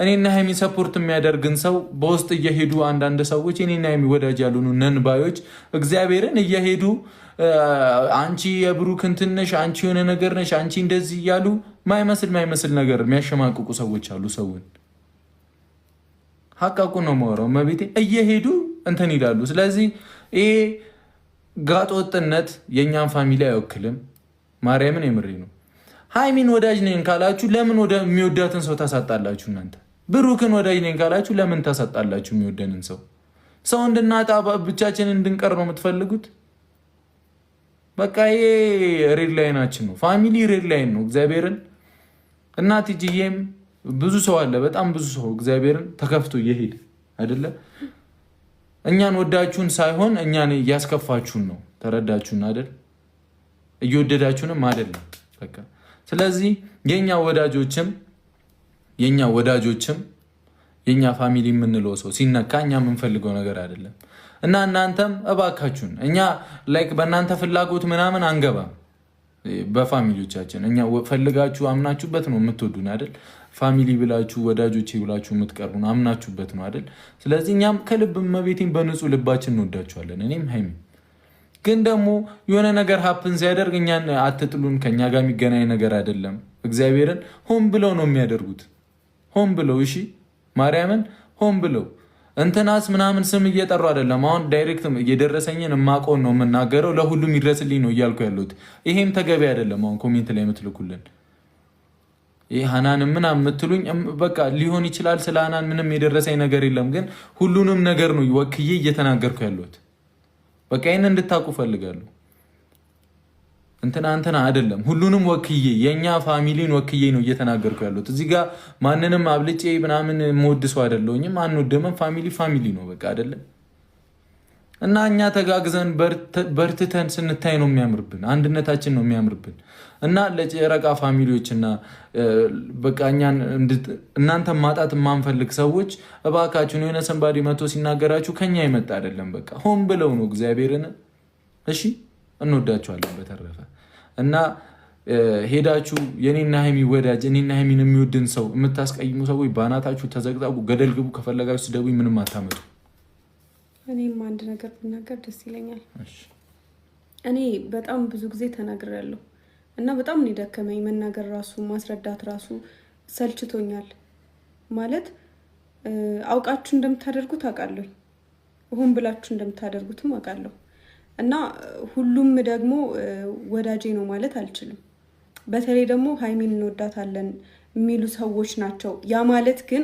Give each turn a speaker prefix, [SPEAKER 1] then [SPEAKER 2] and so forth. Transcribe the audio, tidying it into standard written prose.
[SPEAKER 1] እኔና ሀይሚን support የሚያደርግን ሰው በውስጥ እየሄዱ አንዳንድ ሰዎች እኔና ሀይሚ ወዳጅ ያልሆኑ ነን ባዮች እግዚአብሔርን እየሄዱ አንቺ የብሩክ እንትን ነሽ፣ አንቺ የሆነ ነገር ነሽ፣ አንቺ እንደዚህ እያሉ ማይመስል ማይመስል ነገር የሚያሸማቅቁ ሰዎች አሉ። ሰውን ሀቃቁ ነው የማወራው። መቤቴ እየሄዱ እንትን ይላሉ። ስለዚህ ይሄ ጋጠ ወጥነት የእኛን family አይወክልም። ማርያምን የምሬ ነው። ሀይሚን ወዳጅ ነኝ ካላችሁ ለምን ወደ የሚወዳትን ሰው ታሳጣላችሁ? እናንተ ብሩክን ወዳጅ ነኝ ካላችሁ ለምን ታሳጣላችሁ? የሚወደንን ሰው ሰው እንድናጣ ብቻችን እንድንቀር ነው የምትፈልጉት? በቃ ይሄ red line ኣችን ነው። Family red line ነው። እግዚአብሔርን እና ቲጂዬም ብዙ ሰው አለ፣ በጣም ብዙ ሰው እግዚአብሔርን ተከፍቶ እየሄደ አይደለ? እኛን ወዳችሁን ሳይሆን እኛን እያስከፋችሁን ነው። ተረዳችሁን አይደል? እየወደዳችሁንም አይደለም። በቃ ስለዚህ የኛ ወዳጆችም የኛ family የምንለው ሰው ሲነካ እኛ የምንፈልገው ነገር አይደለም። እና እናንተም እባካችሁን እኛ like በእናንተ ፍላጎት ምናምን አንገባም። በ family ዎቻችን እኛ ፈልጋችሁ አምናችሁበት ነው የምትወዱን አይደል? Family ብላችሁ ወዳጆቼ ብላችሁ የምትቀርቡን አምናችሁበት ነው አይደል? ስለዚህ እኛም ከልብ እመቤቴን በንጹህ ልባችን እንወዳችኋለን። እኔም ሀይሚ ግን ደግሞ የሆነ ነገር happen ሲያደርግ እኛን አትጥሉን። ከኛ ጋር የሚገናኝ ነገር አይደለም። እግዚአብሔርን ሆን ብለው ነው የሚያደርጉት። ሆን ብለው፣ እሺ፣ ማርያምን ሆን ብለው እንትናስ ምናምን ስም እየጠሩ አይደለም። አሁን direct እየደረሰኝን የማውቀውን ነው የምናገረው። ለሁሉም ይድረስልኝ ነው እያልኩ ያለሁት። ይሄም ተገቢ አይደለም። አሁን comment ላይ የምትልኩልን ይህ ሀናን ምናምን የምትሉኝ በቃ ሊሆን ይችላል። ስለ ሀናን ምንም የደረሰኝ ነገር የለም፣ ግን ሁሉንም ነገር ነው ወክዬ እየተናገርኩ ያለሁት። በቃ ይህን እንድታውቁ ፈልጋለሁ። እንትና እንትና አይደለም፣ ሁሉንም ወክዬ የእኛ family ን ወክዬ ነው እየተናገርኩ ያለሁት። እዚህ ጋር ማንንም አብልጬ ምናምን የምወድ ሰው አይደለሁኝም። አንወድምም። Family family ነው በቃ አይደለም። እና እኛ ተጋግዘን በርትተን ስንታይ ነው የሚያምርብን፣ አንድነታችን ነው የሚያምርብን። እና ለጨረቃ family ዎች እና በቃ እኛን እናንተ ማጣት የማንፈልግ ሰዎች እባካችሁን የሆነ somebody መቶ ሲናገራችሁ ከኛ የመጣ አይደለም። በቃ ሆን ብለው ነው፣ እግዚአብሔርን። እሺ፣ እንወዳችኋለን። በተረፈ እና ሄዳችሁ የኔና ሀይሚ ወዳጅ እኔና ሀይሚን የሚወድን ሰው የምታስቀይሙ ሰዎች በአናታችሁ ተዘቅዛቁ፣ ገደል ግቡ። ከፈለጋችሁ ስደቡኝ፣ ምንም አታመጡ።
[SPEAKER 2] እኔም አንድ ነገር ብናገር ደስ ይለኛል። እኔ በጣም ብዙ ጊዜ ተናግሬያለሁ እና በጣም ነው የደከመኝ መናገር ራሱ፣ ማስረዳት ራሱ ሰልችቶኛል። ማለት አውቃችሁ እንደምታደርጉት አውቃለሁ፣ ሆን ብላችሁ እንደምታደርጉትም አውቃለሁ። እና ሁሉም ደግሞ ወዳጄ ነው ማለት አልችልም። በተለይ ደግሞ ሀይሚን እንወዳታለን የሚሉ ሰዎች ናቸው። ያ ማለት ግን